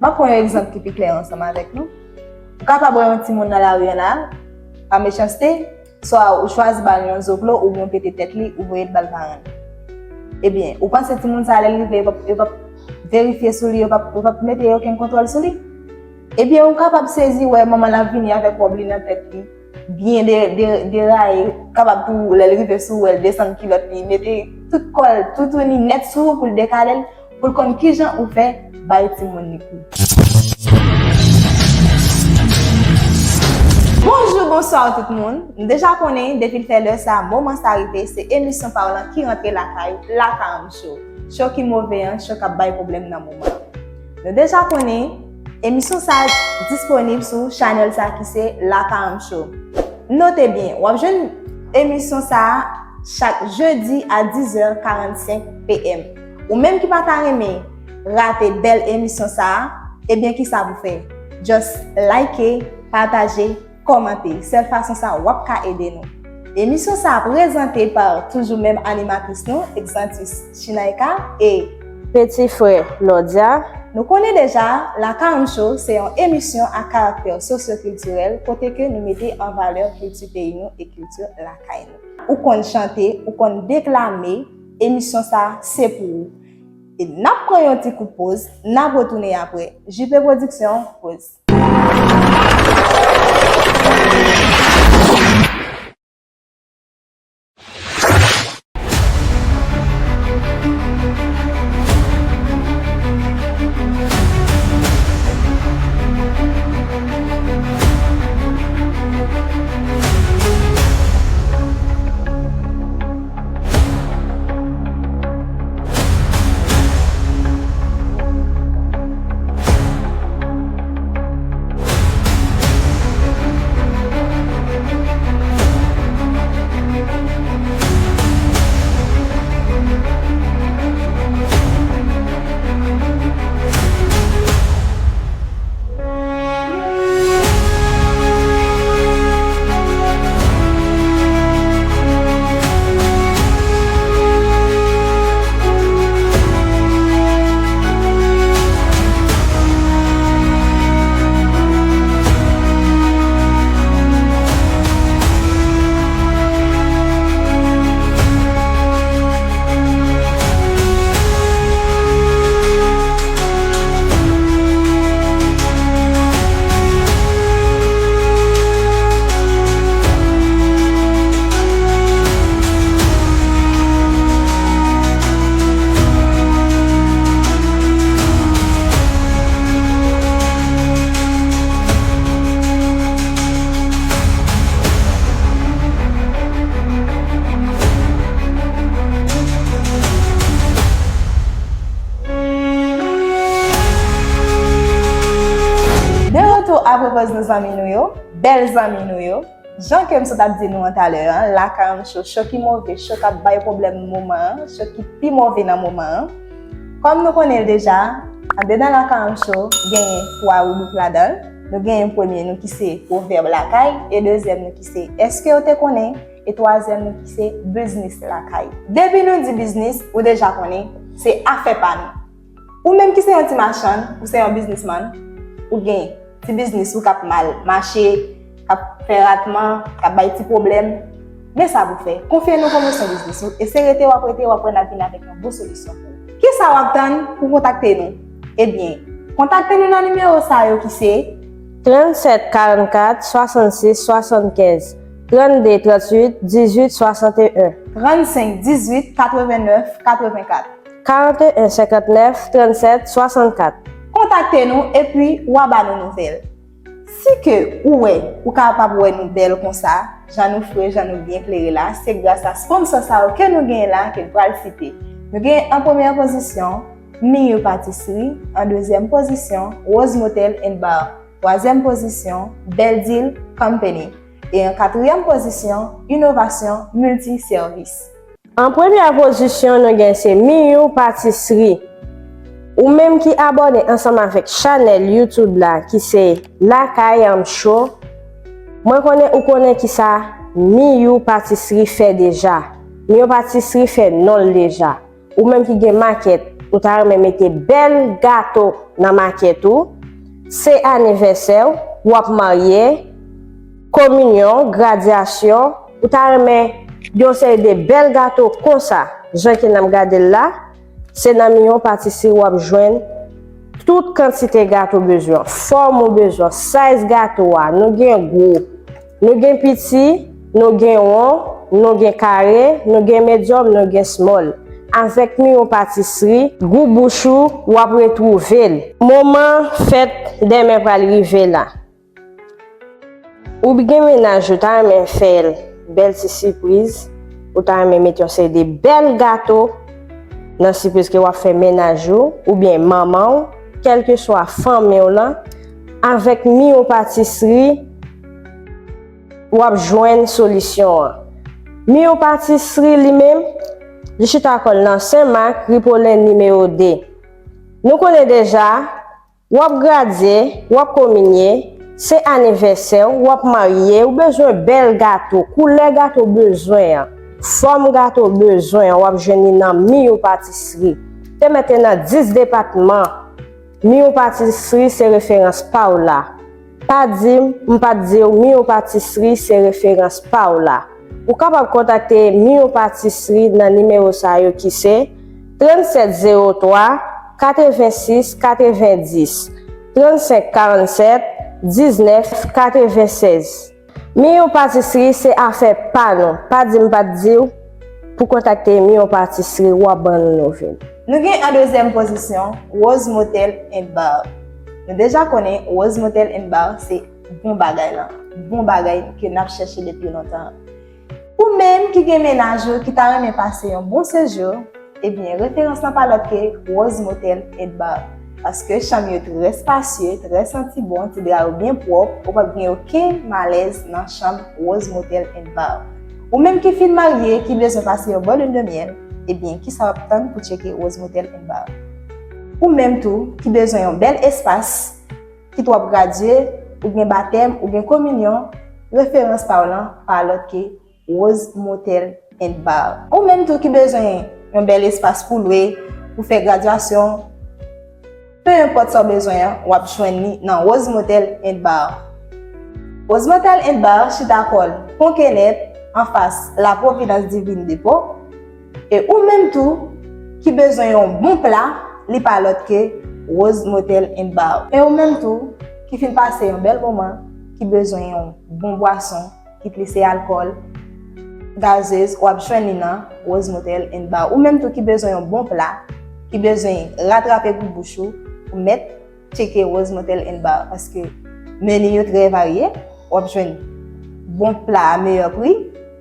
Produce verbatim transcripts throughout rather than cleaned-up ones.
M ap pran yon egzanp ki pi klè ansanm avèk nou. Ou kapab wè yon timoun nan lari an la, pa mechanste, swa ou chwazi ba l yon zoklo oubyen ou pete tèt li, ou voye l ba l paran l. Ebyen, ou panse timoun sa a lè l rive, yo p ap, yo p ap verifye sou li, yo p ap, yo p ap mete okenn kontwòl sou li? Ebyen, ou kapab sezi wè manman l ap vini avèk wòb li nan tèt li, byen de, de, deraye, kapab tou lè l rive sou ou, wè l desann kilòt li, mete tout kò l, toutouni nèt sou ou pou l dekale l, pou l konn kijan ou fè bay timoun li kou. Bonjou, bonswa tout moun. Nou deja konnen, depi l fè lè sa, moman sa rive, se emisyon pa w lan ki rantre lakay ou, Lakaranm Show. Show ki move an, show k ap bay pwoblèm nan moman an. Nou deja konnen, emisyon sa a disponib sou chanèl sa ki se Lakaranm Show. Note byen, w ap jwenn emisyon sa a chak jedi a dizè karannsenk PM. Ou menm ki pa ta renmen rate bèl emisyon sa a, ebyen kisa pou fè? Just like, pataje, kòmante. Sèl fason sa w ap ka ede nou. Emisyon sa a prezante pa toujou menm animatris nou, Exantus Chinaika, e peti frè Lòdya. Nou konnen deja, Lakaranm Show se yon emisyon a karaktè sosyokiltirèl kote ke nou mete an valè kilti peyi nou e kilti lakay nou. Ou konn chante, ou konn deklame, emisyon sa se pou ou. E n ap pran yon ti kout poz, n ap retounen apre. J P Production, poz. De retour apre poz nou zanmi nou yo, bèl zanmi nou yo. Jan ke m sot ap di nou an talè an, Lakaranm Show, show ki move, show k ap bay pwoblèm moman an, show ki pi move nan moman an. Kòm nou konnen l deja, andedan Lakaranm Show, genyen twa ribrik ladan l. Nou genyen premye nou ki se pwovèb lakay, e dezyèm nou ki se èske w te konnen, e twazyèm nou ki se biznis lakay. Depi nou di biznis, ou deja konnen, se afè pa nou. Ou menm ki se yon ti machann, ou se yon biznismann, ou gen ti biznis ou k ap mal mache, k ap fè ratman, k ap bay ti pwoblèm, men sa pou fè. Konfye nou pwomosyon biznis ou, e se rete w ap rete, w ap wè n ap vin avèk yon bon solisyon pou ou. Kisa w ap tann pou kontakte nou? Ebyen, kontakte nou nan nimewo sa yo ki se trannsèt karannkat swasannsis swasannkenz, trannde tranntuit dizuit swasanteyen, trannsenk dizuit katrevennèf katrevenkat, karanteyen senkantnèf trannsèt swasannkat. Kontakte nou epi w a ba nou nouvèl. Si ke ou wè, ou kapab wè nou bèl konsa, jan nou fre, jan nou byen klere la, se gras a sponsò sa yo ke nou genyen la, ke n pral site. Nou genyen an premyè pozisyon, Miyou Patisri, an dezyèm pozisyon, Rose Motel and Bar, twazyèm pozisyon, Bèl Deal Company, e an katriyèm pozisyon, Inovasyon Milti Sèvis. An premyè pozisyon, nou gen se Miyou Patisri. Ou menm ki abòne ansanm avèk chanèl YouTube la ki se Lakaranm Show, mwen konnen ou konnen kisa Miyou Patisri fè deja. Miyou Patisri fè non l deja. Ou menm ki gen makèt, ou ta renmen mete bèl gato nan makèt ou, se anivèsè w, w ap marye, kominyon, gradyasyon, ou ta renmen gen yon seri de bèl gato konsa, jan ke n ap gade l la, se nan Miyon Patisri w ap jwenn tout kantite gato w bezwen, fòm ou bezwen, size gato a, nou gen gwo, nou gen piti, nou gen won, nou gen kare, nou gen medyòm, nou gen small. Avèk Miyon Patisri, gou bouch ou, w ap retwouve l. Moman fèt dèmen pral rive la. Ou gen mennaj ou ta renmen fè l bèl ti sipriz, ou ta renmen mete yon seri de bèl gato nan sipriz ke w ap fè mennaj ou, oubyen manman w, kèlkeswa fanmi w lan, avèk Miyon Patisri, w ap jwenn solisyon an. Miyon Patisri li menm, li chita kò l nan Senmak, Ripolen nimewo de. Nou konnen deja, w ap gradye, w ap kominye, se anivèsè w, w ap marye, ou bezwen bèl gato, koulè gato w bezwen an, fòm gato w bezwen an, w ap jwenn li nan Miyo Patisri. Te mete nan dis depatman, Miyo Patisri se referans pa w la. Pa di m, m pa t di w, Miyo Patisri se referans pa w la. Ou kapab kontakte Miyo Patisri nan nimewo sa yo ki se trannsèt zewo twa, katrevensis, katrevendis, trannsenk karannsèt, diznèf katrevensèz. Miyo Patisri se afè pa nou. Pa di m pa t di w pou kontakte Miyo Patisri, w ap ban nou nouvèl. Nou gen an dezyèm pozisyon, Rose Motel and Bar. Nou deja konnen Rose Motel and Bar se bon bagay lan, bon bagay ke n ap chèche depi lontan. Ou menm ki gen mennaj ou ki ta renmen pase yon bon sejou, ebyen, referans lan pa lòt ke Rose Motel and Bar. Paske chanm yo trè spasye, trè santi bon, ti dra yo byen pwòp, ou p ap gen okenn malèz nan chanm Rose Motel and Bar. Ou menm ki fin marye, ki bezwen pase yon bon lune de miel, ebyen, kisa w ap tann pou tcheke Rose Motel and Bar? Ou menm tou, ki bezwen yon bèl espas, kit w ap gradye, ou gen batèm, ou gen kominyon, referans pa w lan pa lòt ke Rose Motel and Bar. Ou menm tou ki bezwen yon bèl espas pou lwe, pou fè gradyasyon, pe enpòt sa w bezwen an, w ap jwenn li nan Rose Motel and Bar. Rose Motel and Bar chita kò l Pon Kenèp, anfas La Providence Divine Dépôt. E ou menm tou ki bezwen yon bon pla, li pa lòt ke Rose Motel and Bar. E ou menm tou ki fin pase yon bèl moman, ki bezwen yon bon bwason, kit li se alkòl, gazez, w ap jwenn li nan Rose Motel and Bar. Ou menm tou ki bezwen yon bon pla, ki bezwen ratrape gou bouch ou, ou mèt tcheke Rose Motel and Bar, paske meni yo trè varye, w ap jwenn bon pla a meyè pri,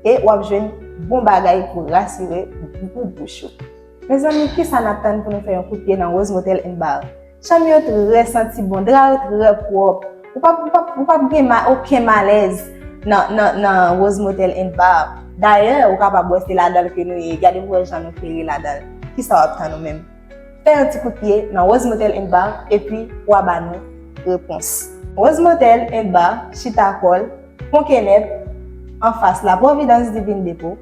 e w ap jwenn bon bagay pou rasire gou bouch ou. Mezanmi, kisa n ap tann pou nou fè yon kout pye nan Rose Motel and Bar? Chanm yo trè santi bon, dra yo trè pwòp. Ou p ap, ou p ap, ou p ap gen ma, okenn malèz nan, nan, nan Rose Motel and Bar. Dayè, ou kapab wè se ladan l ke nou ye. Gade pou wè jan nou klere ladan l. Kisa w ap tann ou menm? Fè yon ti kout pye nan Rose Motel and Bar epi w a ba nou repons. Rose Motel and Bar chita kò l Pon Kenèp, anfas La Providence Divine Dépôt.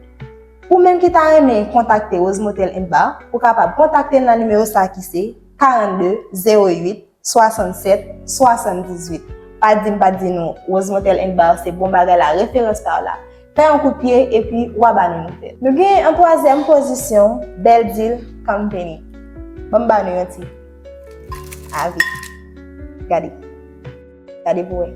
Ou menm ki ta renmen kontakte Rose Motel and Bar, ou kapab kontakte l nan nimewo sa ki se karannde zewo uit swasannsèt swasanndizuit. Pa di m pa t di nou, Rose Motel and Bar se bon bagay la, referans pa w la. Fè yon kout pye epi w a ba nou nouvèl. Nou gen an twazyèm pozisyon, Bèl Deal Company. Ban m ba nou yon ti avi. Gade. Gade pou wè.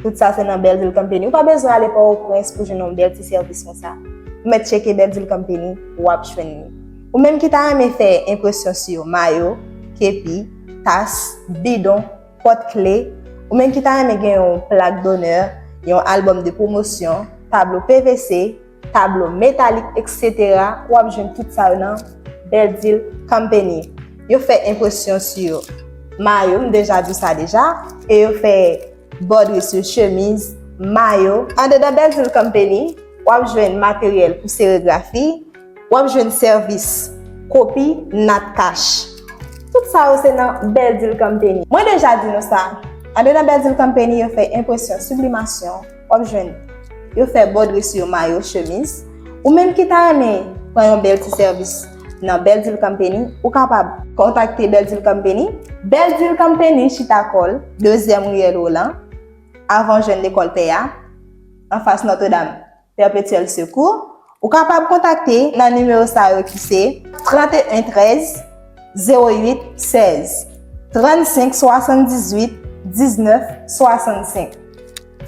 Tout sa se nan Bèl Deal Company. Ou pa bezwen ale Pòtoprens pou jwenn yon bèl ti sèvis konsa. Ou mèt tcheke Bèl Deal Company, w ap jwenn li. Ou menm ki ta renmen fè enpresyon sou yo, mayo, kepi, tas, bidon, pòt kle. Ou menm ki ta renmen gen yon plak donè, yon albòm de pwomosyon, tablo P V C, tablo metalik, etsetera, w ap jwenn tout sa yo nan Bèl Deal Company. Yo fè enpresyon sou yo. Mayo, m deja di w sa deja, e yo fè bòdri sou chemiz, mayo. Andedan Bèl Deal Company, w ap jwenn materyèl pou serigrafi, w ap jwenn sèvis kopi, nat kach. Tout sa yo se nan Bèl Deal Company. Mwen deja di nou sa, andedan Bèl Deal Company, yo fè enpresyon, siblimasyon, w ap jwenn yo fè bòdri sou yo, mayo, chemiz. Ou menm ki ta renmen pran yon bèl ti sèvis nan Bèl Deal Company, ou kapab Kontakte Bèl Dil Company. Bèl Dil Company chita kò l, dezyèm riyèl Wolan, avan w jwenn lekòl Pè a, anfas Nòtredam Pèpetyèl Sekou. Ou kapab kontakte nan nimewo sa yo ki se trannteyen trèz, zewo uit sèz, trannsenk swasanndizuit, diznèf swasannsenk.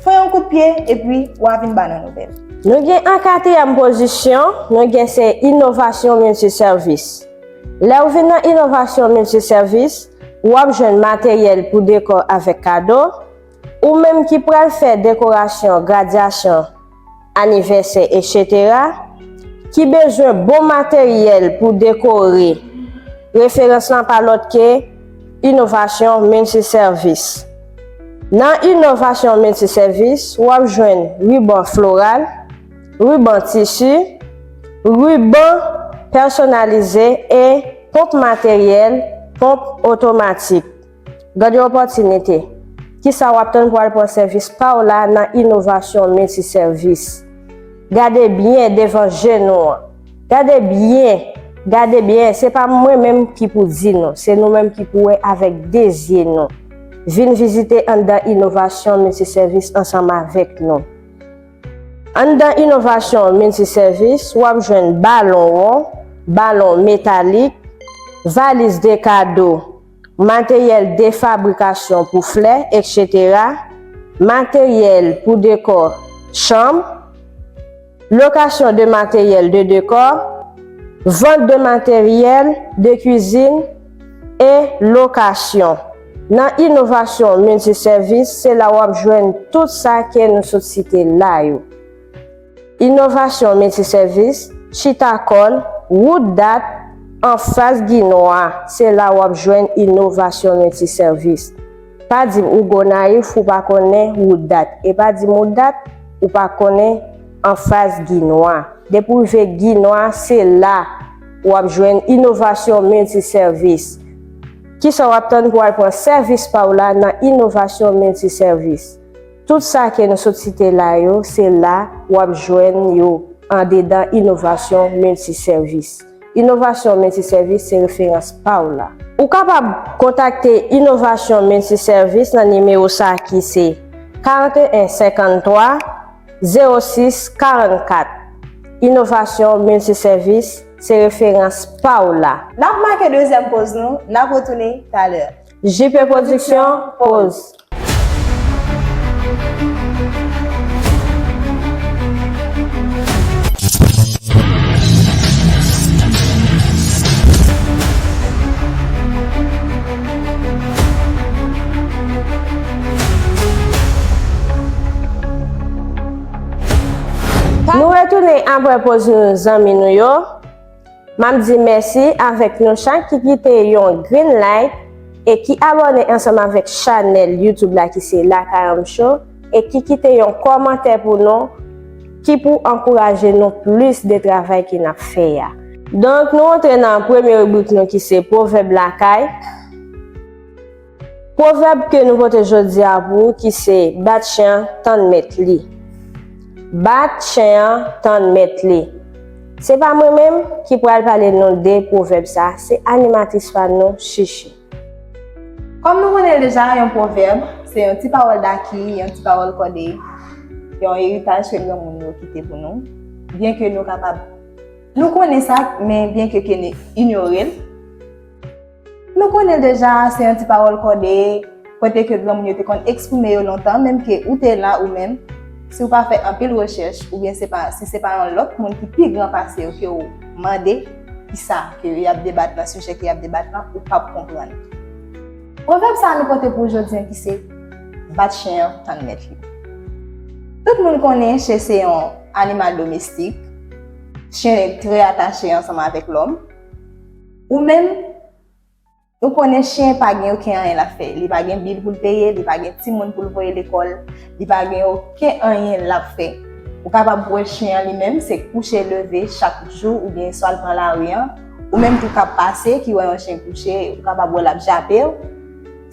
Fè yon kout pye epi w a vin ba nou nouvèl. Nou gen an katriyèm pozisyon, nou gen se Inovasyon Miltisèvis. Lè w vin nan Inovasyon Miltisèvis, w ap jwenn materyèl pou dekò avèk kado, ou menm ki pral fè dekorasyon, gradyasyon, anivèsè, etsetera, ki bezwen bon materyèl pou dekore, referans lan pa lòt ke Inovasyon Miltisèvis. Nan Inovasyon Miltisèvis, w ap jwenn riban floral, riban tisi, riban pèsonalize e ponp materyèl, ponp otomatik. Gade opòtinite. Kisa w ap tann pou al pran sèvis pa w la nan Inovasyon Miltisèvis? Gade byen devan je nou an. Gade byen, gade byen, se pa mwen menm ki pou di nou, se nou menm ki pou wè avèk de zye nou. Vin vizite anndan Inovasyon Miltisèvis ansanm avèk nou. Anndan Inovasyon Miltisèvis, w ap jwenn balon won, balon metalik, valiz de kado, materyèl de fabrikasyon pou flè, etsetera, materyèl pou dekò chanm, lokasyon de materyèl de dekò, vant de materyèl de kwizin e lokasyon. Nan Inovasyon Miltisèvis, se la w ap jwenn tout sa ke nou sot site la yo. Inovasyon Miltisèvis, chita kò l, wout Dat, anfas Ginwa, se la w ap jwenn Inovasyon Miltisèvis. Pa di m ou Gonayiv, ou pa konnen wout Dat. E pa di m wout Dat, ou pa konnen anfas Ginwa. Depi w rive Ginwa, se la w ap jwenn Inovasyon Miltisèvis. Kisa w ap tann pou al pran sèvis pa w la nan Inovasyon Miltisèvis? Tout sa ke nou sot site la yo, se la w ap jwenn yo andedan Inovasyon Miltisèvis. Inovasyon Miltisèvis se referans pa w la. Ou kapab kontakte Inovasyon Miltisèvis nan nimewo sa ki se karanteyen senkanntwa zewo sis karannkat. Inovasyon Miltisèvis se referans pa w la. N ap make dezyèm poz nou, n ap retounen talè. J P Pwodiksyon, poz. Nou retounen apre poz nou, zanmi nou yo. M ap di mèsi avèk nou chak ki kite yon green like e ki abòne ansanm avèk chanèl YouTube la ki se Lakay Anm Show e ki kite yon kòmantè pou nou ki pou ankouraje nou plis de travay ke n ap fè a. Donk, nou antre nan premye ribrik nou ki se pwovèb lakay. Pwovèb ke nou pote jodi a pou ou ki se bat chen an tann mèt li. Bat chen an tann mèt li. Se pa mwen menm ki pral pale nou de pwovèb sa, se animatris pa nou, Chichi. Kòm nou konnen l deja, yon pwovèb, se yon ti pawòl daki, yon ti pawòl kòde, yon eritaj ke granmoun yo kite pou nou. Byenke nou kapab, nou konnen sa, men byenke ke nou inyore l, nou konnen l deja, se yon ti pawòl kòde, kote ke granmoun yo te konn eksprime yo lontan, menm ke ou te la ou menm, si w pa fè anpil rechèch, oubyen se pa, si se pa yon lòt moun ki pi gran pase yo ke w mande kisa ke y ap debat lan, sijè ke y ap debat lan, ou p ap konprann. Pwovèb sa a nou pote pou jodi a ki se bat chen an tann mèt li. Tout moun konnen chen se yon animal domestik. Chen trè atache ansanm avèk lòm. Ou menm, nou konnen chen pa gen okenn anyen l ap fè. Li pa gen bil pou l peye, li pa gen timoun pou l voye lekòl, li pa gen okenn anyen l ap fè. Ou kapab wè chen an li menm, se kouche leve chak jou oubyen swa l pran lari an. Ou menm tou k ap pase, ki wè yon chen kouche, ou kapab wè l ap jape w.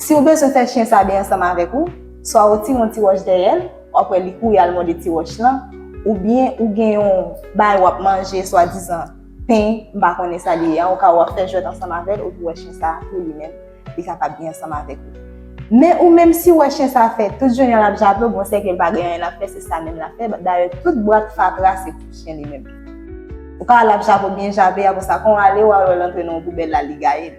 Si w bezwen fè chen sa byen ansanm avèk ou, swa w tire yon ti wòch dèyè l, w ap wè li kouri al mòde ti wòch lan, oubyen ou gen yon bagay w ap manje, swadizan pen, m pa konnen sa li ye a, ou ka wè w ap fè jwèt ansanm avè l, ou tou wè chen sa a pou li menm, li kapab gen ansanm avèk ou. Men ou menm, si w wè chen sa a fè tout jounen an l ap jape w, bon, sèke l pa gen anyen l ap fè, se sa menm l ap fè. Dayè, tout bwat fatra se pou chen li menm. Ou ka wè l ap jape w byen jape, apre sa, kon w ale, w al wè l antre nan yon poubèl la, li gaye l.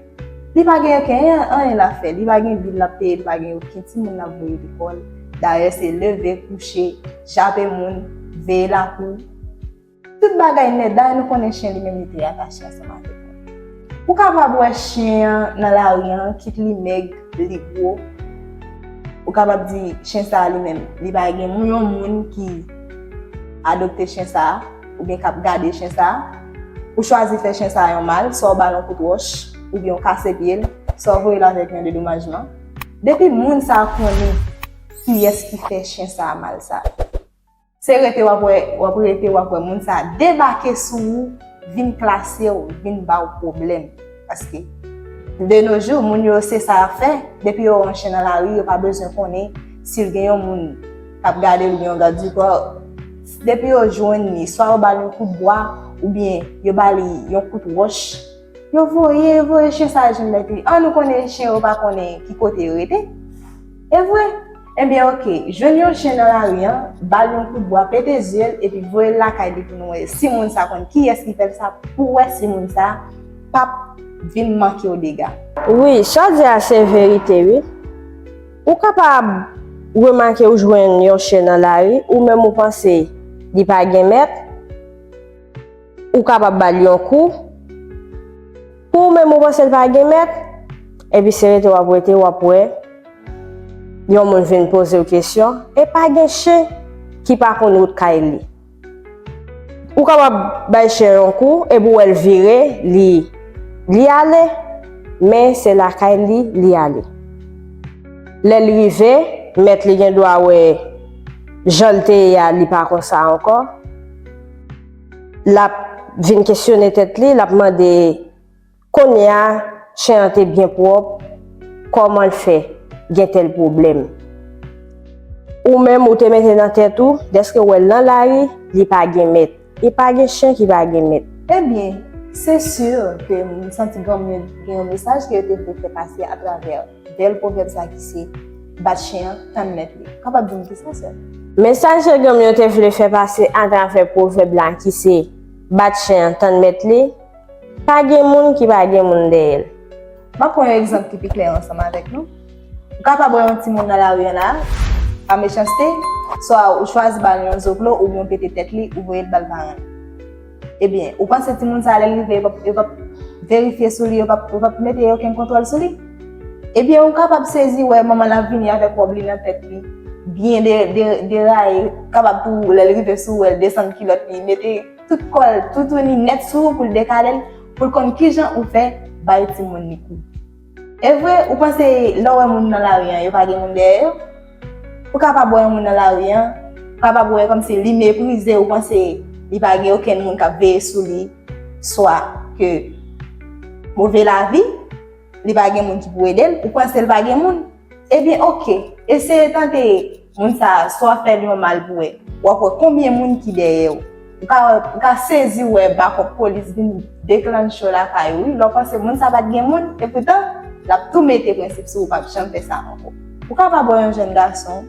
Li pa gen okenn anyen l ap fè, li pa gen bil l ap peye, li pa gen okenn timoun l ap voye lekòl. Dayè, se leve, kouche, jape moun, veye lakou. Tout bagay nèt, dayè nou konnen chen li menm li te atache ansanm avèk nou. Ou kapab wè chen an nan lari an, kit li mèg, li gwo. Ou kapab di chen sa a li menm, li pa gen moun, yon moun ki adopte chen sa a, oubyen k ap gade chen sa a. Ou chwazi fè chen sa a yon mal, swa w ba l yon kout wòch, oubyen w kase pye l, swa w voye l avèk yon dedomajman. Depi moun sa a konnen kiyès ki fè chen sa a mal sa a. Se rete w ap wè, w ap rete w ap wè moun sa a debake sou ou, vin klase w, vin ba w pwoblèm. Paske, de nos jours, moun yo se sa y ap fè, depi yo wè yon chen nan lari, yo pa bezwen konnen si l gen yon moun k ap gade l oubyen yon gad di kò. Depi yo jwenn li, swa yo ba l yon kout bwa, oubyen yo ba li yon kout wòch, yo voye, voye chen sa a jwenn mèt li. An nou konnen chen yo pa konnen ki kote yo rete. E vre? Ebyen, oke, jwenn yon chen nan lari an, ba l yon kout bwa, pete zye l, epi voye l lakay li pou nou wè si moun sa konn kiyès ki fè l sa, pou wè si moun sa p ap vin manke w dega. Wi, sa w di a se verite, wi. Ou kapab remake w jwenn yon chen nan lari, ou menm ou panse li pa gen mèt, ou kapab ba l yon kou. Pou ou menm ou panse l pa gen mèt, epi se rete w ap rete, w ap wè yon moun vin poze w kesyon, e pa gen chen ki pa konn wout kay li. Ou kapab bay chen yon kou, epi w wè l vire, li, li ale, men se lakay li, li ale. Lè l rive, mèt li gen dwa wè jan l te ye a, li pa konsa ankò. L ap vin kesyone tèt li, l ap mande, kounye a, chen an te byen pwòp, kòman l fè gen tèl pwoblèm? Ou menm, ou te mete nan tèt ou, dèske w wè l nan lari, li pa gen mèt. E pa gen chen ki pa gen mèt. Ebyen, se si ke m santi granmoun yo gen yon mesaj ke yo te vle fè pase atravè bèl pwovèb sa ki se, bat chen an, tann mèt li. Ou kapab di m kisa, sè? Mesaj ke granmoun yo te vle fè pase atravè pwovèb la ki se, bat chen an, tann mèt li, pa gen moun ki pa gen moun dèyè l. M ap pran yon egzanp ki pi klè ansanm avèk nou. Ou kapab wè yon timoun nan lari an la, pa mechanste, swa ou chwazi ba l yon zoklo oubyen w pete tèt li, ou voye l ba l paran l. Ebyen, ou panse timoun sa a lè l rive, yo p ap, yo p ap verifye sou li, yo p ap, yo p ap mete okenn kontwòl sou li? Ebyen, ou kapab sezi wè manman l ap vini avèk wòb li nan tèt li, byen de, de, deraye, kapab tou lè l rive sou ou, wè l desann kilòt li, mete tout kò l, toutouni nèt sou ou pou l dekale l, pou l konn kijan ou fè bay timoun li kou. E vre, ou panse lè w wè moun nan lari an, yo pa gen moun dèyè yo? Ou kapab wè yon moun nan lari an, ou kapab wè kòmsi li meprize, ou panse li pa gen okenn moun k ap veye sou li, swa ke move lavi, li pa gen moun ki pou ede l, ou panse l pa gen moun. Ebyen, oke, eseye tante moun sa a, swa fè l yon mal pou wè. W ap wè konbyen moun ki dèyè w. Ou ka, ou ka sezi wè bakòp polis vin deklanche lakay ou, wi. Lè w panse moun sa a pa t gen moun, epoutan, l ap tou mete prensip sou ou, p ap janm fè sa ankò. Ou kapab wè yon jèn gason,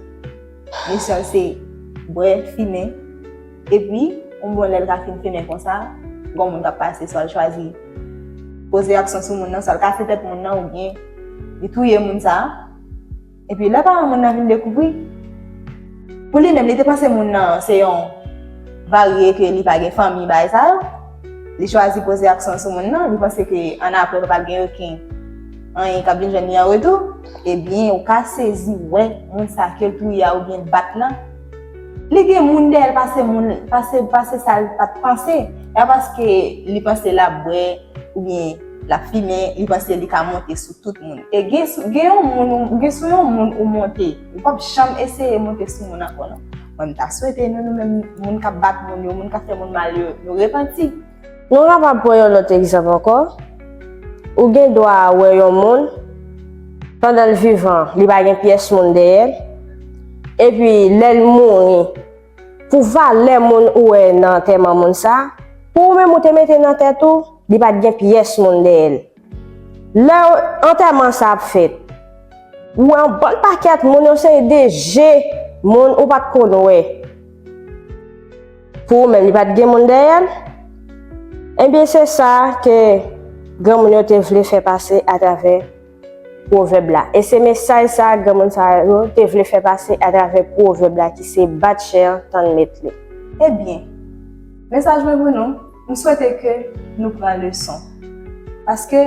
misyon l se bwè, fimen, epi, yon bon lè l ka fin fimen konsa, gon moun k ap pase, swa l chwazi poze aksyon sou moun nan, swa l kase tèt moun nan, oubyen li touye moun sa a. Epi lè paran moun nan vin dekouvri, pou li menm, li te panse moun nan se yon varye ke li pa gen fanmi, bagay sa yo. Li chwazi poze aksyon sou moun nan, li panse ke annapre pa pral gen okenn anyen k ap vin jwenn li an retou. Ebyen, ou ka sezi wè moun sa ke l touye a oubyen l bat lan, li gen moun dèyè l pase moun, pase, pase sa l pa t panse. E pa paske li panse l ap bwè oubyen l ap fimen, li panse li ka monte sou tout moun. E gen sou, gen yon moun, ou gen sou yon moun ou monte, ou p ap janm eseye monte sou moun ankò non. Mwen, m ta swete nou, nou menm moun k ap bat moun yo, moun k ap fè moun mal yo, nou repanti. Nou kapab pran yon lòt egzanp ankò. Ou gen dwa wè yon moun, pandan l vivan, li pa gen pyès moun dèyè l. Epi, lè l mouri, pou valè moun ou wè nan antèman moun sa, Pou ou menm ou te mete nan tèt ou, li pa t gen pyès moun dèyè l. Lè antèman sa ap fèt, ou wè yon bann pakèt moun, yon seri de je moun ou pa t konn wè. Pou ou menm, li pa t gen moun dèyè l? Ebyen, se sa ke granmoun yo te vle fè pase atravè pwovèb la. E se mesaj sa granmoun sa yo te vle fè pase atravè pwovèb la ki se bat chen an tann mèt li. Ebyen, mesaj mwen pou nou, m swete ke nou pran leson. Paske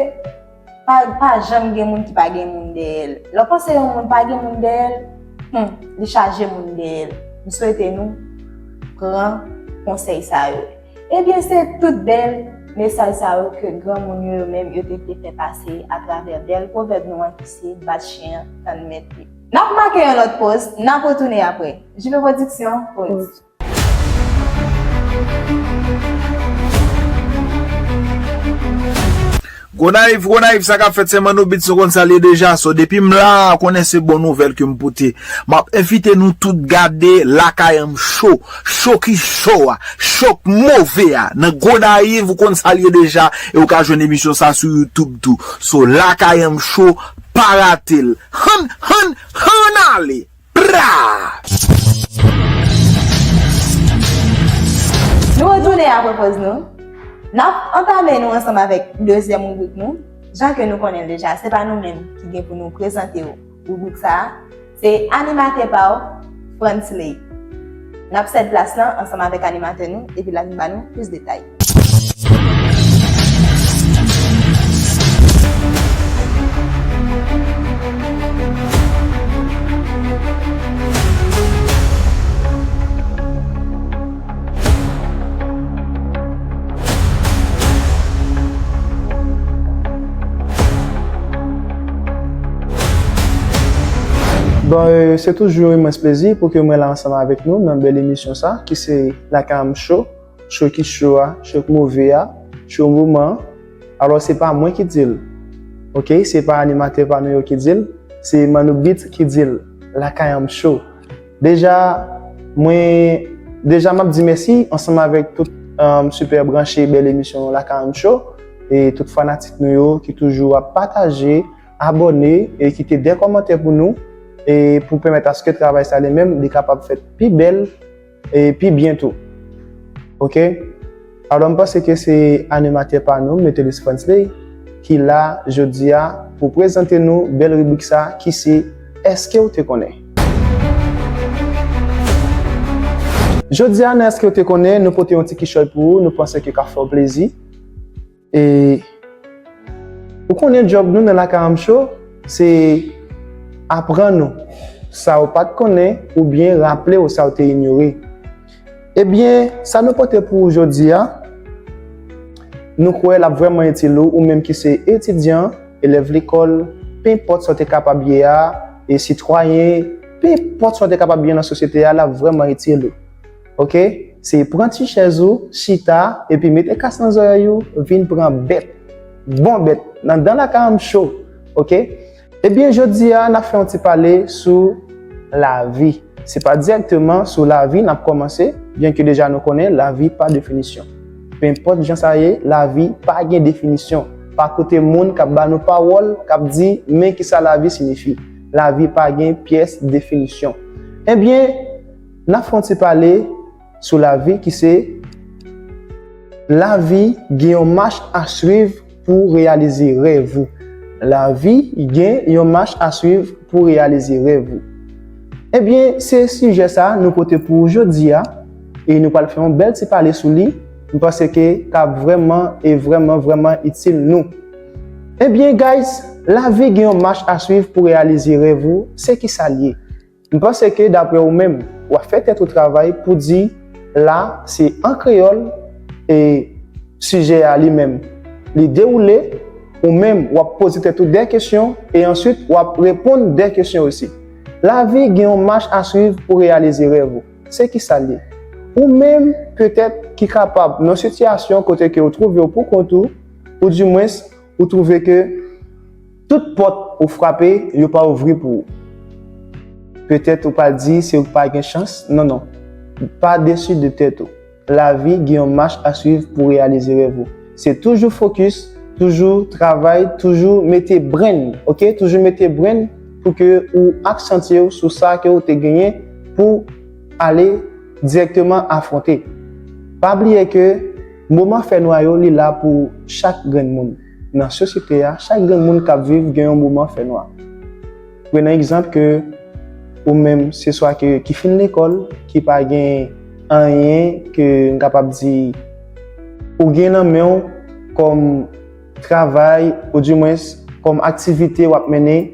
pa, pa janm gen moun ki pa gen moun dèyè l. Lè w panse yon moun pa gen moun dèyè l, hmm, li chaje moun dèyè l. M swete nou pran konsèy sa yo. Ebyen, se tout bèl mesaj sa yo ke granmoun yo, yo menm, yo te vle fè pase atravè bèl pwovèb nou an ki se bat chen an tann mèt li. N ap make yon lòt poz, n ap retounen apre. Juno Production, poz. Gonayiv, Gonayiv, sa k ap fèt, se Manno Beats, nou konn sa l ye deja. So, depi m la, konnen se bon nouvèl ke m pote. M ap envite nou tout gade Lakay Anm Cho, cho ki cho a, cho k move a. Nan Gonayiv, ou konn sa l ye deja, e ou ka jwenn emisyon sa sou YouTube tou. So, Lakay Anm Cho, pa rate l. Hann, hann, hann ale! Pra! Nou retounen apre poz nou. N ap antame nou ansanm avèk dezyèm ribrik nou. Jan ke nou konnen l deja, se pa nou menm ki gen pou nou prezante w ribrik sa a. Se animatè pa w, Frantzley. N ap sèd plas lan ansanm avèk animatè nou, epi l a vin ba nou plis detay. Bon, e, se toujou yon imans plezi pou ke mwen la ansanm avèk nou nan bèl emisyon sa, ki se Lakay Anm Cho, cho ki cho a, cho k move a, cho moman an. Alò, se pa mwen ki di l. Oke, se pa animatè pa nou yo ki di l, se Manno Beats ki di l, Lakay Anm Cho. Deja, mwen, deja m ap di mèsi ansanm avèk tout, um, sipè branche bèl emisyon Lakay Anm Cho, e tout fanatik nou yo ki toujou ap pataje, abòne e kite de kòmantè pou nou, e pou pèmèt aske travay sa li menm, li kapab fèt pi bèl e pi byen tou. Oke? Alò, m panse ke se animatè pa nou, Metellus Frantzley, ki la jodi a pou prezante nou bèl ribrik sa ki se Èske w te konnen? Jodi a, nan Èske w te konnen, nou pote yon ti kichòy pou ou, nou panse ke ka fè w plezi. E ou konnen djòb nou nan Lakay Anm Cho, se aprann ou sa ou pa t konnen oubyen raple w sa ou te inyore. Ebyen, sa nou pote pou ou jodi a, nou kwè l ap vrèman itil ou, ou menm ki se etidyan, elèv lekòl, penpòt sa w te kapab ye a, e sitwayen, penpòt sa w te kapab ye nan sosyete a, l ap vrèman itil ou. Oke? Se pran ti chèz ou, chita, epi mete kas nan zòrèy ou, vin pran bèt. Bon bèt, nan dan Lakay Anm Cho. Oke? Ebyen, jodi a, n ap fè yon ti pale sou lavi. Se pa dirèkteman sou lavi n ap kòmanse, byenke deja nou konnen lavi pa definisyon. Penpòt jan sa ye, lavi pa gen definisyon. Pa koute moun k ap ba nou pawòl, k ap di, men kisa lavi siyifi. Lavi pa gen pyès definisyon. Ebyen, n ap fè yon ti pale sou lavi ki se, lavi gen yon mach a swiv pou reyalize rèv ou. Lavi gen yon mach a swiv pou reyalize rèv ou. Ebyen, se sijè sa nou pote pou ou jodi a, e nou pral fè yon bèl ti pale sou li. M panse ke k ap vrèman e vrèman, vrèman itil nou. Ebyen, guys, lavi gen yon mach a swiv pou reyalize rèv ou, se kisa l ye? M panse ke daprè ou menm, w ap fè tèt ou travay pou di, la, se an kreyòl, e sijè a li menm, li dewoule, ou menm, w ap poze tèt ou de kesyon, e answit, w ap reponn de kesyon osi. Lavi gen yon mach a swiv pou reyalize rèv ou. Se kisa l ye? Ou menm, petèt, ki kapab nan sitiyasyon kote ke ou twouve w pou kont ou, oudimwens, ou twouve ke tout pòt ou frape, yo pa ouvri pou ou. Petèt ou pral di se ou ki pa gen chans. Non, non. Pa desi de tèt ou. Lavi gen yon mach a swiv pou reyalize rèv ou. Se toujou fokis, toujou travay, toujou mete brenn, oke? Toujou mete brenn pou ke ou aksantye w sou sa ke ou te genyen pou ale dirèkteman afwonte. Pa bliye ke moman fènwa yo, li la pou chak grenn moun. Nan sosyete a, chak grenn moun k ap viv gen yon moman fènwa. Prennen egzanp ke ou menm, se swa ke ki fin lekòl, ki pa gen anyen ke m kapab di ou gen nan men w kòm travay, oudimwens kòm aktivite w ap mennen,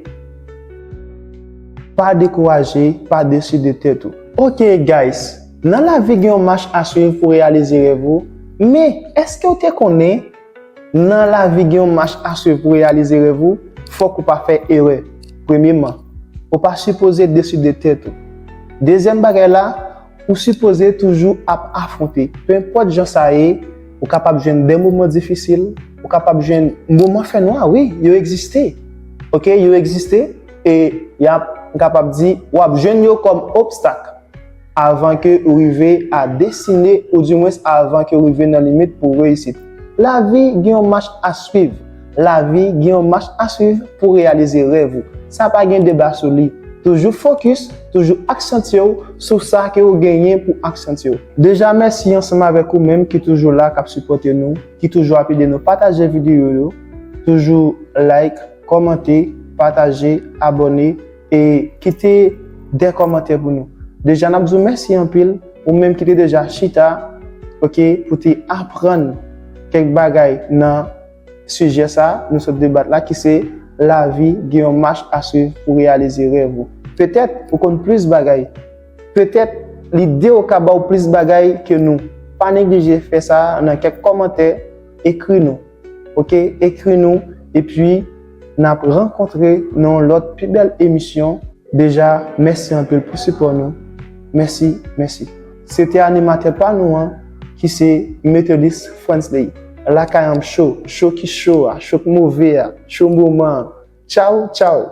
pa dekouraje, pa desi de tèt ou. Oke, guys, nan lavi gen yon mach a swiv pou reyalize rèv ou, men èske w te konnen nan lavi gen yon mach a swiv pou reyalize rèv ou, fòk ou pa fè erè. Premyeman, ou pa sipoze desi de tèt ou. Dezyèm bagay la, ou sipoze toujou ap afwonte. Penpòt jan sa ye, ou kapab jwenn de moman difisil, ou kapab jwenn moman fènwa, wi, yo egziste. Oke, yo egziste, e y ap, m kapab di, w ap jwenn yo kòm obstak avan ke ou rive a destine, oudimwens avan ke ou rive nan limit pou reyisit. Lavi gen yon mach a swiv. Lavi gen yon mach a swiv pou reyalize rèv ou. Sa pa gen deba sou li. Toujou fokis, toujou aksantye w sou sa ke ou genyen pou aksantye w. Deja, mèsi ansanm avèk ou menm ki toujou la, k ap sipòte nou, ki toujou ap ede nou pataje videyo yo. Toujou like, kòmante, pataje, abòne e kite de kòmantè pou nou. Deja, n ap di w mèsi anpil, ou menm ki te deja chita, oke, pou te aprann kèk bagay nan sijè sa nou sot debat la, ki se lavi gen yon mach a swiv pou reyalize rèv ou. Petèt ou konn plis bagay. Petèt lide w ka ba w plis bagay ke nou. Pa neglije fè sa nan kèk kòmantè, ekri nou. Oke, ekri nou, epi n ap rankontre nan yon lòt pi bèl emisyon. Deja, mèsi anpil pou sipò nou. Mèsi, mèsi. Se te animatè pa nou an, ki se Metodist Fransley. Lakay an m cho, cho ki cho a, cho k move a, cho moman an. Tchaw, tchaw.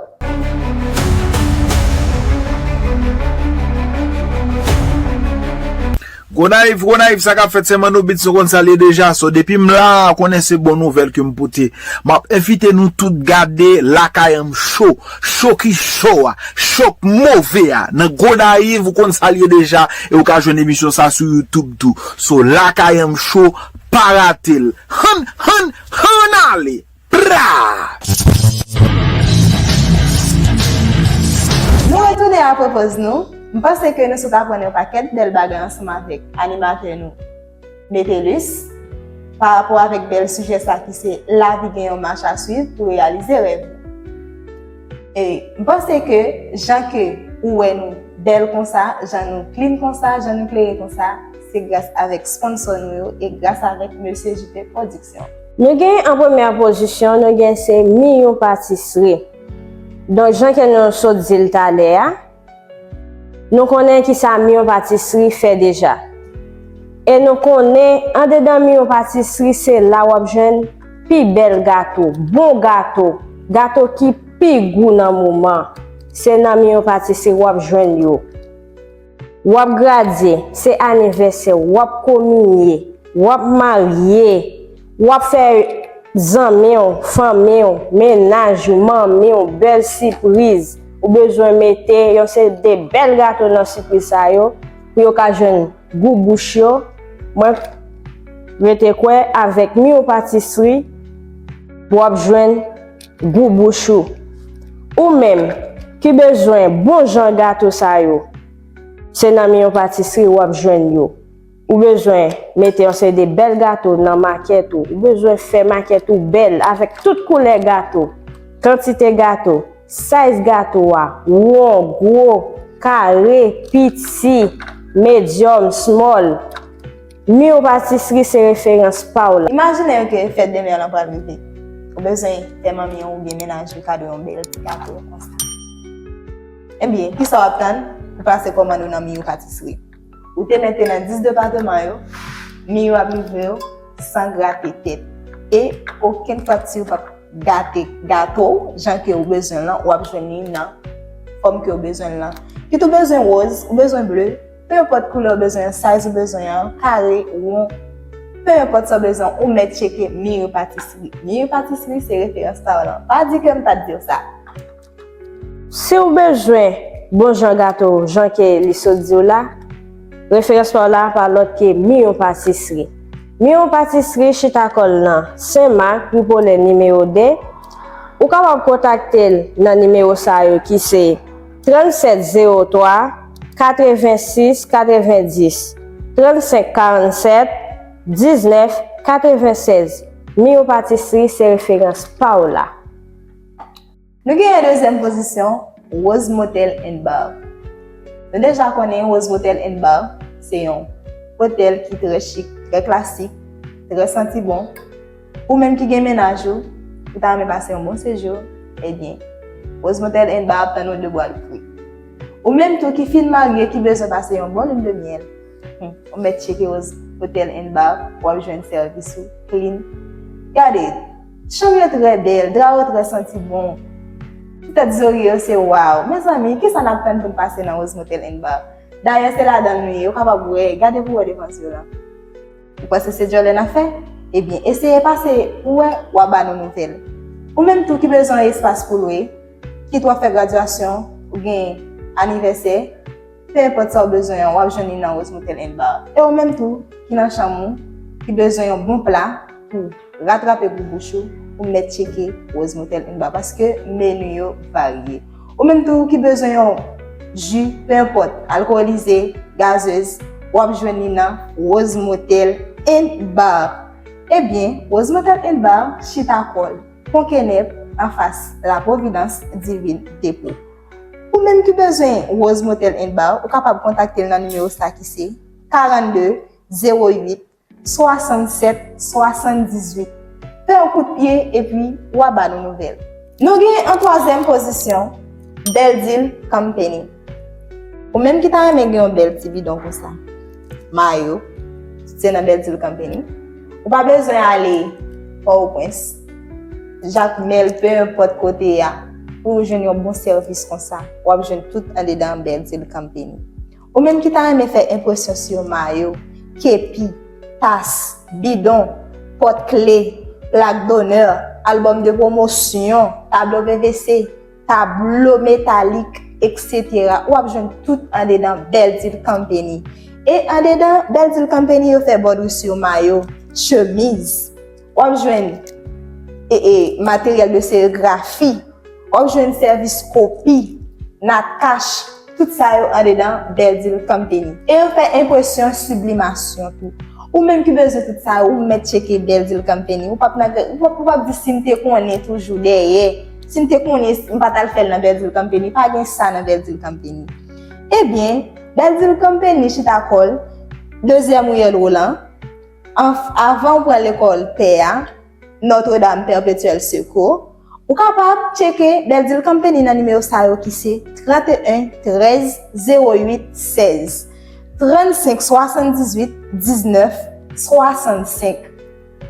Gonayiv, Gonayiv, sa k ap fèt, se Manno Beats, nou konn sa l ye deja. So, depi m la, konnen se bon nouvèl ke m pote. M ap envite nou tout gade Lakay an m cho, cho ki cho a, cho k move a. Nan Gonayiv, ou konn sa l ye deja, e ou ka jwenn emisyon sa sou YouTube tou. So, Lakay an m cho, pa rate l. Hann, hann, hann ale! Pra! Nou retounen apre pòz nou. M panse ke nou sot aprann yon pakèt bèl bagay ansanm avèk animatè nou, Metellus, pa rapò avèk bèl sijè sa ki se lavi gen yon mach a swiv pou reyalize rèv ou. E m panse ke jan ke ou wè nou bèl konsa, jan nou clean konsa, jan nou klere konsa, se gras avèk sponsò nou yo e gras avèk Mesye J P Production. Nou gen an premyè pozisyon, nou gen se Miyon Patisri. Donk, jan ke nou sot di l talè a, nou konnen kisa Miyon Patisri fè deja. E nou konnen, andedan Miyon Patisri, se la w ap jwenn pi bèl gato, bon gato, gato ki pi gou nan moman. Se nan Miyon Patisri w ap jwenn yo. W ap gradye, se anivèsè, w ap kominye, w ap marye, w ap fè zanmi w, fanmi w, mennaj ou, manmi w, bèl sipriz. Ou bezwen mete yon seri de bèl gato nan sipriz sa yo pou yo ka jwenn gou bouch yo. Mwen rete kwè avèk Miyo Patisri, w ap jwenn gou bouch ou. Ou menm ki bezwen bon jan gato sa yo, se nan Miyo Patisri w ap jwenn yo. Ou bezwen mete yon seri de bèl gato nan makèt ou. Ou bezwen fè makèt ou bèl avèk tout koulè gato, kantite gato, size gato a, won, gwo, kare, piti, medium, small. Miyo Patisri se referans pa w la. Imajine w ke fèt de mè lan pral rive. Ou bezwen fè manmi w oubyen mennaj ou kado yon bèl ti gato konsa. Ebyen, kisa w ap tann pou pase kòmann ou nan Miyo Patisri? Ou te mete nan dis depatman yo, Miyo ap livre yo san grate tèt. E okenn fakti p ap gate gato w jan ke w bezwen l lan, w ap jwenn li nan fòm ke w bezwen l lan. Kit ou bezwen wòz, ou bezwen ble, Pe enpòt koulè w bezwen an, size ou bezwen an, kare, won, pe enpòt sa w bezwen, ou mèt tcheke Miyo Patisri. Miyo Patisri se referans pa w lan. Pa di ke m pa t di w sa. Si w bezwen bon jan gato, jan ke li sot di w la, referans pa w la pa lòt ke Miyo Patisri. Miyo Patisri chita kò l nan Sen Mak, Rue Polin nimewo de. Ou kapab kontakte l nan nimewo sa yo ki se trannsèt zewo twa, katrevensis, katrevendis, trannsenk karannsèt, diznèf katrevensèz. Miyo Patisri se referans pa w la. Nou genyen dezyèm pozisyon, Rose Motel and Bar. Nou deja konnen Rose Motel and Bar se yon otèl ki trè chik, trè klasik, trè santi bon. Ou menm ki gen mennaj ou, ou ta renmen pase yon bon sejou, ebyen, Rose Motel and Bar ap tann ou de bra louvri. Ou menm tou ki fin marye, ki bezwen pase yon bon lune de miel, hmm, ou mèt tcheke Rose Hotel and Bar, w ap jwenn sèvis ou clean. Gade, chanm yo trè bèl, dra yo trè santi bon. Ti tèt zòrye yo se waw. Mezanmi, kisa n ap tann pou n pase nan Rose Motel and Bar? Dayè, se ladan l nou ye, ou kapab wè, gade pou w wè devan zye w lan. Ou panse se djòlè n ap fè? Ebyen, eseye pase pou w wè, w a ba nou nouvèl. Ou menm tou ki bezwen yon espas pou lwe, kit w ap fè gradyasyon, ou gen anivèsè, pe enpòt sa w bezwen an, w ap jwenn li nan Rose Motel and Bar. E ou menm tou, ki nan chanm ou, ki bezwen yon bon pla pou ratrape gou bouch ou, ou mèt tcheke Rose Motel and Bar, paske meni yo varye. Ou menm tou ki bezwen yon ji, pe enpòt, alkolize, gazez, w ap jwenn li nan Rose Motel and Bar. Ebyen, Rose Motel and Bar chita kò l Pon Kenèp, anfas La Providence Divine Dépôt. Ou menm ki bezwen Rose Motel and Bar, ou kapab kontakte l nan nimewo sa ki se karannde zewo uit swasannsèt swasanndizuit. Fè yon kout pye epi w a ba nou nouvèl. Nou gen an twazyèm pozisyon, Bèl Dil Company. Ou menm ki ta renmen gen yon bèl ti bidon konsa, mayo, se nan Bèl Dil Company. Ou pa bezwen ale Pòtoprens, Jakmèl, pe enpòt kote a, pou w jwenn yon bon sèvis konsa. W ap jwenn tout andedan Bèl Dil Company. Ou menm ki ta renmen fè enpresyon sou mayo, kepi, tas, bidon, pòt kle, plak donè, albòm de pwomosyon, tablo P V C, tablo metalik, etsetera. W ap jwenn tout andedan Bèl Dil Company. E andedan Bèl Dil Company, yo fè bwodri sou mayo, chemiz. W ap jwenn e, e, materyèl de serigrafi. W ap jwenn sèvis kopi, natach, tout sa yo andedan Bèl Dil Company. E yo fè enpresyon siblimasyon tou. Ou menm ki bezwen tout sa yo, ou mèt tcheke Bèl Dil Company. Ou p ap nan, ou p ap, ou p ap di si m te konnen toujou dèyè. Si m te konnen, m pa t al fè l nan Bèl Dil Company. Pa gen sa nan Bèl Dil Company. Ebyen, Bèl Dil Company chita kò l, dezyèm riyèl Wolan, anf-, avan w pran lekòl Pè a, Notre Dame Perpétuel Secours, ou kapab tcheke Bèl Dil Company nan nimewo sa yo ki se trannteyen trèz zewo uit sèz, trannsenk swasanndizuit diznèf swasannsenk.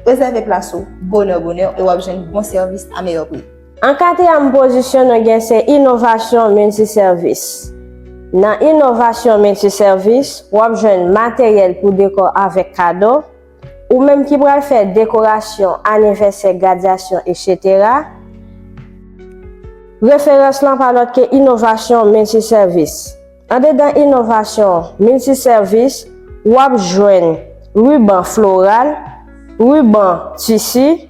Rezève plas ou bonè bonè e w ap jwenn bon sèvis a meyè pri. An katriyèm pozisyon, nou gen se Inovasyon Miltisèvis. Nan Inovasyon Miltisèvis, w ap jwenn materyèl pou dekò avèk kado, ou menm ki pral fè dekorasyon, anivèsè, gradyasyon, etsetera. Referans lan pa lòt ke Inovasyon Miltisèvis. Andedan Inovasyon Miltisèvis, w ap jwenn riban floral, riban tisi,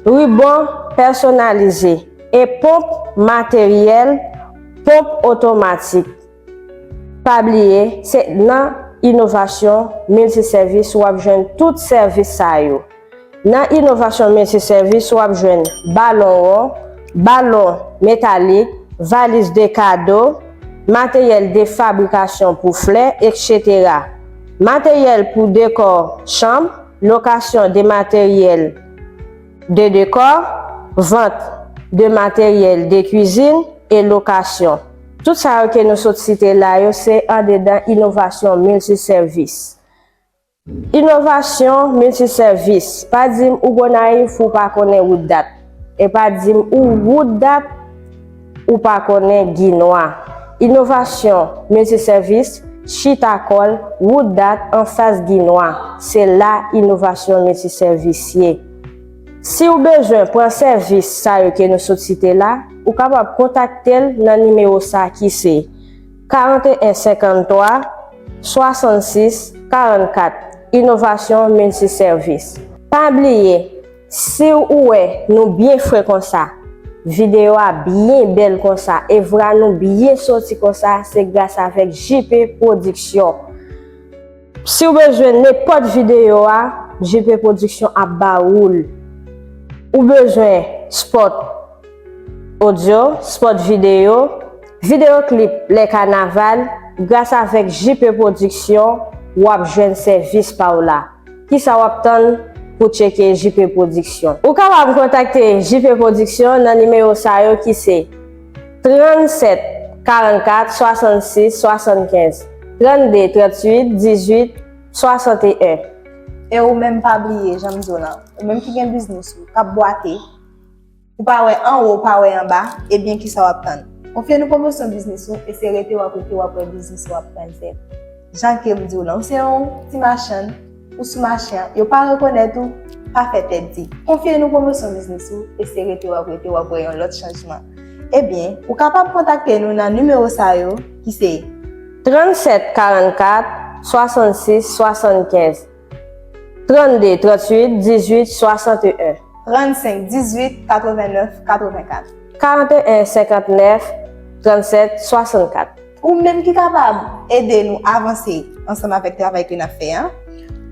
riban pèsonalize e ponp materyèl, ponp otomatik. Pa bliye, se nan Inovasyon Miltisèvis w ap jwenn tout sèvis sa yo. Nan Inovasyon Miltisèvis, w ap jwenn balon won, balon metalik, valiz de kado, materyèl de fabrikasyon pou flè, etsetera. Materyèl pou dekò chanm, lokasyon de materyèl de dekò, vant de materyèl de kwizin e lokasyon. Tout sa yo ke nou sot site la yo, se andedan Inovasyon Miltisèvis. Inovasyon Miltisèvis. Pa di m ou Gonayiv, ou pa konnen wout dat. E pa di m ou wout dat, ou pa konnen Ginwa. Inovasyon Miltisèvis, Chita Kòl, wout Dat, anfas Ginwa. Se la Inovasyon Miltisèvis ye. Si w bezwen pran sèvis sa yo ke nou sot site la, ou kapab kontakte l nan nimewo sa ki se karant e en senkanntwa swasannsis karannkat. Inovasyon Miltisèvis. Pa bliye, si w wè nou byen fre konsa, videyo a byen bèl konsa, e vwa nou byen soti konsa, se gras avèk J P Pwodiksyon. Si w bezwen nenpòt videyo a, J P Pwodiksyon ap ba ou l. Ou bezwen spòt odyo, spòt videyo, videyo klip lè kanaval, gras avèk J P Pwodiksyon, w ap jwenn sèvis pa w la. Kisa w ap tann pou tcheke J P Pwodiksyon? Ou kapab kontakte J P Pwodiksyon nan nimewo sa yo ki se trannsèt karannkat swasannsis swasannkenz, trannde tranntuit dizuit swasannteyen. E ou menm pa bliye, jan m di w lan, ou menm ki gen biznis ou k ap bwate, ou pa wè anwo, ou pa wè anba, ebyen kisa w ap tann? Konfye nou pwomosyon biznis ou e se rete w ap rete w ap wè biznis ou ap pran zèb. Jan ke m di w lan, ou se yon ti machann, ou sou mache an, yo pa rekonèt ou, pa fè tèt di. Konfye nou pwomosyon biznis ou e se rete w ap rete w ap wè yon lòt chanjman. Ebyen, ou kapab kontakte nou nan nimewo sa yo ki se trannsèt karannkat swasannsis swasannkenz, trannde tranntuit dizuit swasannteyen, trannsenk dizuit katrevennnèf katrevenkat, karanteyen senkantnèf trannsèt swasannkat. Ou menm ki kapab ede nou avanse ansanm avèk travay ke n ap fè an,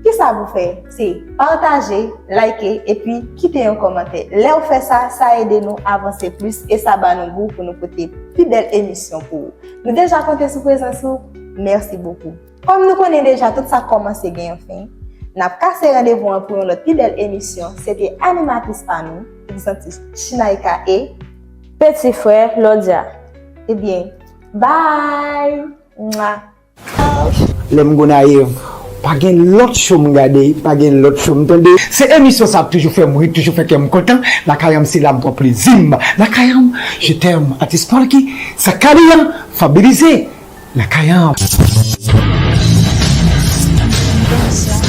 kisa pou fè? Se pataje, like, epi kite yon kòmantè. Lè w fè sa, sa ede nou avanse plis e sa ba nou gou pou nou pote pi bèl emisyon pou ou. Nou deja konte sou prezans ou. Mèsi bokou. Kòm nou konnen deja, tout sa kòmanse gen yon fen. N ap kase randevou an pou yon lòt pi bèl emisyon. Se te animatris pa nou, egzantis Chinaika e peti frè Lòdya. Ebyen, bye! Mwa! Lè m Gonayiv, pa gen lòt cho m gade, pa gen lòt cho m tande. Se emisyon sa ap toujou fè m ri, toujou fè kè m kontan. Lakay an m se la m pran plezi m. Lakay an m, je t'aime, atis Marky, Sakalian, Fabilize. Lakay an m.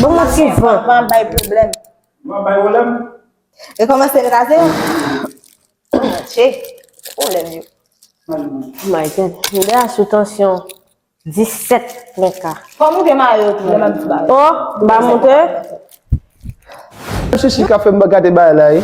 Bon, mwen souvan. Van bay pwoblèm. Van bay pwoblèm. Rekòmanse kraze. Che, pwoblèm yo. Oh my God. M deja sou tansyon disèt pwen ka. Fò moute mayo tou, lè m ap di ba. Oh, ba moute. Chichi ka fè m gade bagay la, wi.